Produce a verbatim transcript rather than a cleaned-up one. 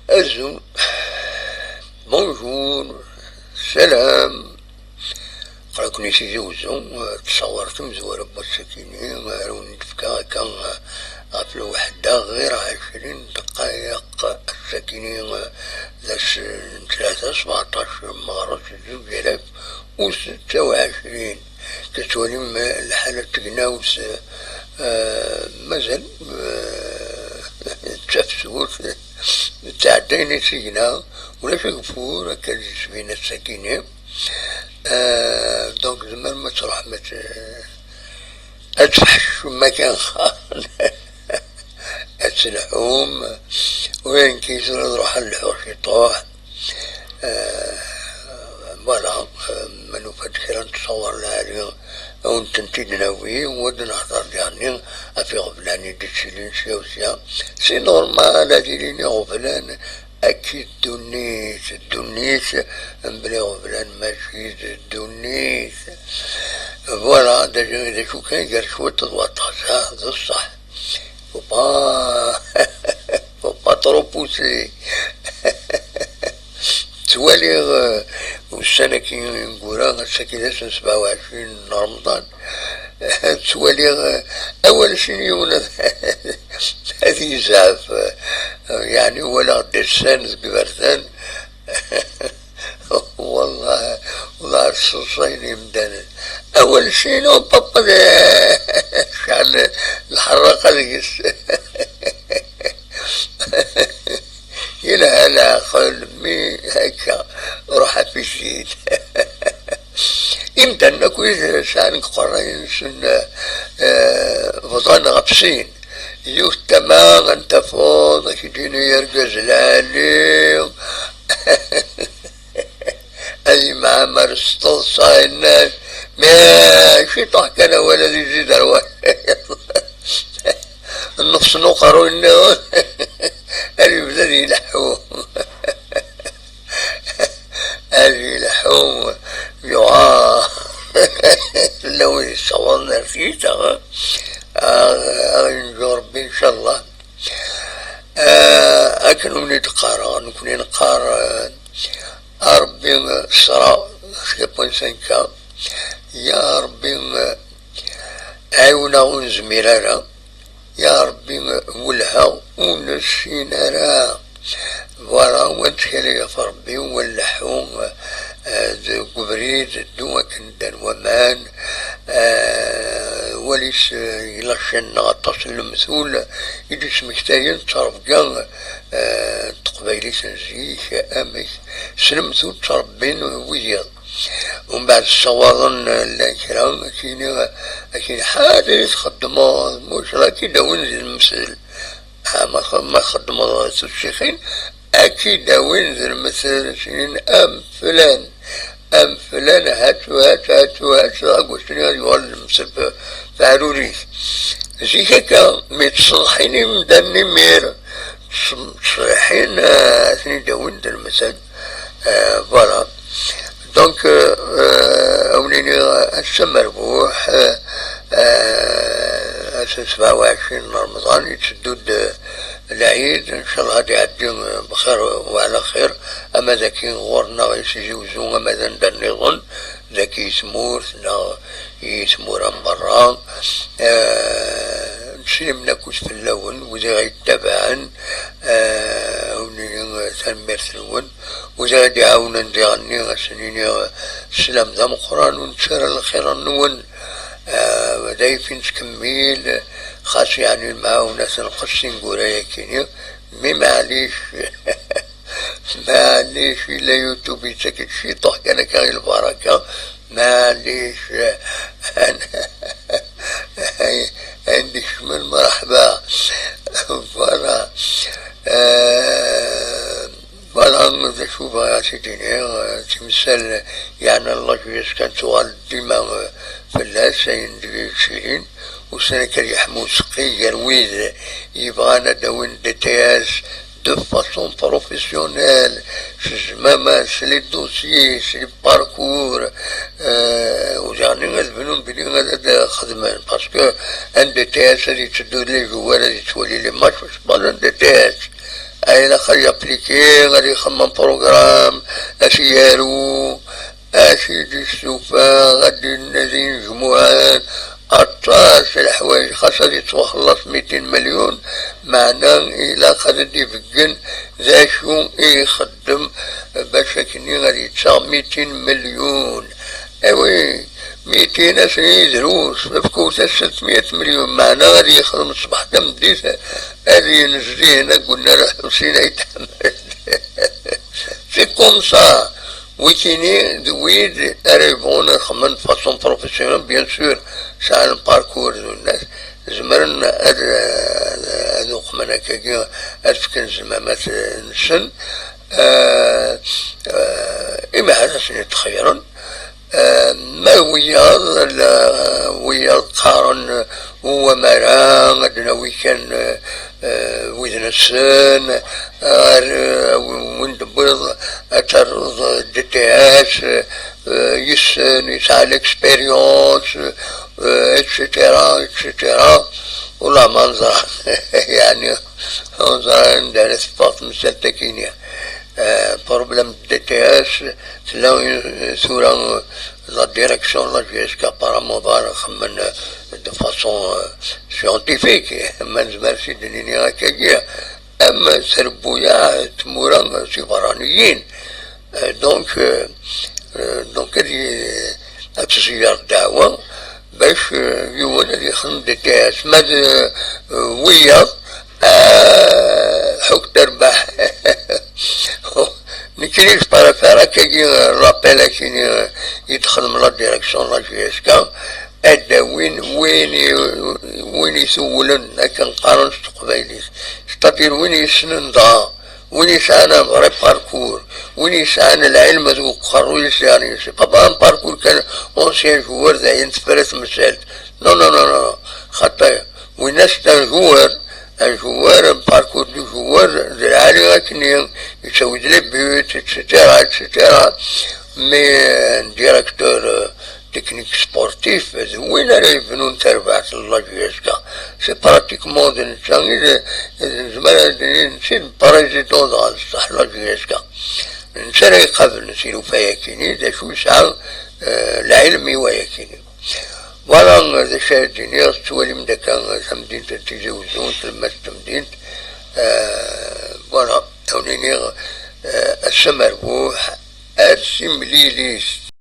Azul. Bonjour. Salam. Aql-aken i Tizi Uzzu, ttṣawar tamezwara n wass-akini, ara wen-d-fkeɣ akka ɣef lweḥda ɣir ɛecrin dqayeq. Ass-akini d ass n tlata, sbeɛṭac meɣres zuǧ alaf u setta u ɛecrin. Tettwalim lḥala n tegnawt, eh, mazal, eh, d tafsut, ttɛeddayen isigna, ulac ageffur, akka d-yettbin ass-akini. Eh, donc, tzemrem ad truḥem ad t-, ad tḥeccum akken xaq. Ad telḥum, u ayen kan tura ad ruḥeɣ ad lḥuɣ ciṭuḥ. Eh, voilà, eh, ma nufa-d kra n ttṣawar lɛali, ad wen-tent-id-nawi, u ad nehder diɣenni ɣef iɣeblan i d-yettilin sya u sya. C'est normal, ad ilin iɣeblan, akka i d ddunit, ddunit, mebla iɣeblan mačči d ddunit. Voilà, d acu, d acu kan, gar cwiṭ d waṭas, ah, d ṣṣeḥ. Faut pas, faut pas trop pousser. Ttwaliɣ, eh, ussan-agi ineggura, ass-agi d ass n sebɛa u ɛecrin n Remḍan, ttwaliɣ, eh, awal sin yiwen ad, ad yezɛef, eh, yeɛni walaɣ-d isan deg iberdan. Wallah, wallah, sseḍsayen imdanen. Awal sin, oh, papa, de, cɛel lḥerraqa deg-s. Yelha leɛqel, mi akka, ruḥ affichil. Imdanen akk wid sɛan deg uqerray-nsen, eh, bḍan ɣef sin. Yiwet tama, ad tafeḍ, ad k-id-yini argaz lɛali, ad yemɛamer s teḍsa, yenna-as, mais ciṭuḥ kan awal ad izid ar wayeḍ. Nnefs n uqerruy-nniḍen, ad yebda ad ileḥḥu. Ad ileḥḥu, yuɣal fell-awen yessawaḍen ar tiyita, ah, ah, yenǧu Rebbi, ncallah. Ah, akken ur wen-d-qqareɣ, nekkni neqqar, ah, a Rebbi, ṣṣra, c'est point cinq, ya Rebbi, ah, ɛiwen-aɣ ur nezmir ara. Ya Rebbi, welheɣ ur nessin ara. Voilà, wa nettkali ɣef Rebbi, wa nleḥḥu, eh, deg ubrid, ddu akken ddan waman, eh, walis, eh, yella ccan-nneɣ aṭas n lemtul i d-yesmektayen d ttrebga, eh, n teqbaylit n zik, amek s lemtul ttrebbin wiyiḍ. Umbeɛd ssawaḍen, eh, llan kra, akini, akini, ḥader i txeddmeḍ, muc, ad k-id-awin di lemtel. Ah, ma tx-, ma txeddmeḍ tuccixin, ad k-id-awin di lemtel, sinin am flan, am flan, hatu, hatu, hatu, hatu, agustin ad yuɣal d lemtel f-, f-, aɛrur-ik. Zik akka, mi ttṣeḍḥin imdanen imir, ttṣ-, ttṣeḍḥin, eh, ad ten-id-awin d lemtel. Euh, voilà. Donc, euh, euh, ad wen-iniɣ ass amerbuḥ, euh, euh, ass n sebɛa u ɛecrin n Remḍan, yetteddu-d, euh, lɛid, ncallah ad iɛeddi, euh, bxir u ɛla xir, ama d akin ɣur-neɣ i Tizi Uzzu, ama d anda nniḍen, dagi i tmurt, neɣ i tmura n berra. Eh, neslimen akk fell-awen, wid i ɣ-yettabaɛen, eh, wen-, tanemmirt-nwen. Wid ara d-iɛawnen diɣenni, ad sen-iniɣ sslam d ameqqran, ur nettu ara lxir-nwen. Eh, d ayeffin ttkemmil, xas yeɛni lemɛawna tenqes tineggura-yakini, mi maɛlic, maɛlic, yella YouTube yettak-d ciṭuḥ kan akka i lbaraka, maɛlic, ayen d-ikecmen, mṛeḥba. Voilà. Eh, voilà, d acu bɣiɣ ad t-id-iniɣ, eh, timsal, yeɛni, Allah, kan tuɣal dima, eh, fell-as, ayen deg yettilin. Ussan akka ad yeḥmu useqqi gar wid yebɣan ad d-awin D T S de façon professionnelle, s zzmama, s les dossiers, s les parcours, euh, u diɣenni ad bnun belli ad, ad xedmen, parce que un D T S ad yetteddu d les joueurs, ad yettwali les matchs, c'est pas un D T S. ilaq ad yapliki, ad ixemmem program, ad t-yaru, ad t-id-istufa, ad d-innadi inejmuɛen, aṭas n leḥwayeǧ, xas ad yettwaxelleṣ mitin milyun, meɛna ilaq ad d-ibeggen d acu i ixeddem bac akkenni ad yettaɣ mitin milyun. Awi, mitin asen-i drus, fkut-as tlata milyun, meɛna ad yexdem ṣṣbeḥ tameddit, ad yenz dihin, ad gulnar Ḥusin Ayt Ḥmed. C'est comme ça. Wikini d wid ara yebɣun ad xedmen de façon professionnelle, bien sûr, sɛan parcours d unnas, zemren ad, ad uqmen akkagi, ad fken zmamat-nsen, eh, eh, imi ad asen-id-xeyyren. Eh, ma d wiyaḍ, la, wiyaḍ qqaren, ur wamara, ad nawi kan, eh, eh, wid nessen, ar, eh, win tewwiḍ ad terreḍ D T S, eh, yessen, yesɛa l'expérience, eh, et cetera, et cetera. Ula ma nẓer, yeɛni, ur nẓer anda ara teffeɣ temsalt akini. Eh, problème de D T S, tella, eh, tura, eh, la direction de la J S K apparemment bɣan xemmen, eh, de façon, eh, scientifique, ma nezmer si d-nini akkagi, am trebbuyaɛ tmura s iberraniyen. Eh, donc, eh, eh, donc ad y-, ad tezger ddeɛwa bac, eh, yiwen ad yexdem D T S. Ma d, eh, wiyaḍ, eh, ḥuk terbaḥ. Nekkini je préfère akkagi, eh, l'appel akini, eh, i d-texdem la direction de la J S K, ad d-awin win i, win i tuwlen, akken qqaren s teqbaylit. C'est-à-dire win yessnen dɣa, win yesɛan un vrai parcours, win yesɛan lɛilm deg uqerruy-is, yeɛni, c'est pas un parcours kan ancien joueur, d ayen tefra temsalt. Non, non, non, non. Xaṭi, winna c'est un joueur, un joueur, un parcours du joueur, d lɛali akken yettawi-d les buts, et cetera, et cetera. Mais un directeur, euh, technique sportif, d win ara yebnun tarbaɛt n la J S K. C'est pratiquement d netta i d, d, nezmer ad d-nini d netta i d président dɣa d ṣṣeḥ la J S K. Netta ara iqablen si lufa-yakini, d acu yesɛa, eh, lɛilm i wayakini. Voilà, d acu ara d-iniɣ, tettwalim d akka tamdint n Tizi Wezzu, tlemmast n temdint, eh, voilà, ad wen-iniɣ, eh, ass amerbuḥ, ar timlilit.